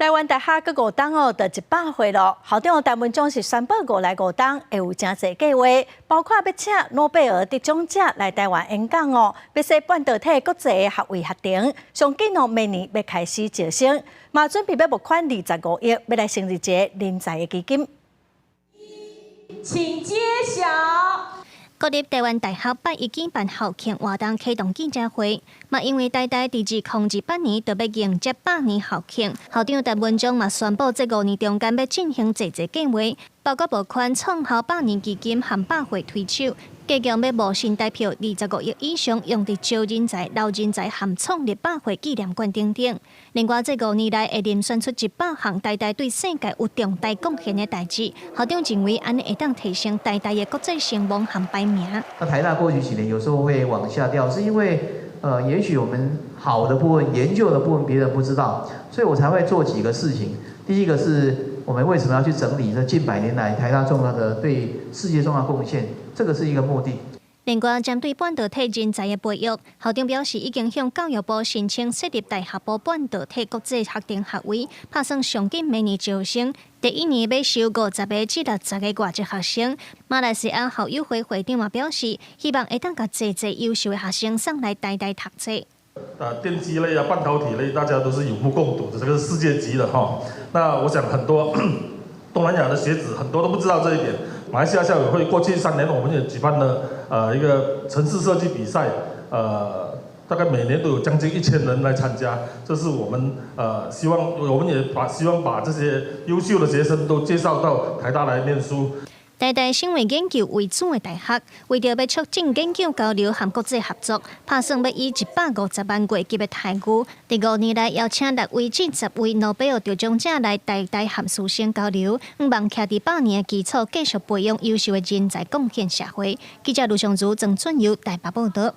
臺灣大學閣五冬哦，就100歲咯。校長陳文忠是宣布五來五冬會有誠濟計劃，包括欲請諾貝爾得獎者來臺灣演講哦，欲設半導體國際學位學程，上緊哦明年欲開始招生，嘛準備欲募款25億，欲來成立一個人才的基金。請揭曉。國立臺灣大學拜一舉辦校慶活動，啟動記者會，嘛因為台大佇2028年就欲迎接百年校慶，校長陳文忠嘛宣布，這五年中間欲進行濟濟計劃，包括募款創校百年基金和百歲推手，計共欲募新台票25億以上，用佇招人才、留人才和創立百歲紀念館等等。另外，這五年來會遴選出100項台大對世界有重大貢獻的代誌，校長認為按呢會當提升台大的國際聲望和排名。那台大過去幾年有時候會往下掉，是因為，也許我們好的部分、研究的部分別人不知道，所以我才會做幾個事情。第一個是我們為什麼要去整理這近百年來台大重要的對世界重要貢獻，這個是一個目的。另外，針對半導體人才的培育，校長表示已經向教育部申請設立大學部半導體國際學程學位，拍算上緊明年招生，第一年欲收50個至60個外籍學生。馬來西亞校友會會長嘛表示，希望會當共濟濟優秀的學生送來台大讀冊。啊，電機類啊，半導體類，大家都是有目共睹的，這個是世界級的哈。那我想很多東南亞的學子很多都不知道這一點。馬來西亞校友會過去3年，我們也舉辦了一個城市設計比賽，大概每年都有將近1000人來參加。這是我們希望，我們也把希望把這些優秀的學生都介紹到台大來念書。台大身為研究為主的大學，為著欲促進研究交流和國際合作，拍算欲以150萬月級的待遇，佇5年內邀請6位至10位諾貝爾得獎者來台大和師生交流，向望徛佇百年的基礎，繼續培養優秀的人才，貢獻社會。記者盧尚如、曾俊佑台北報導。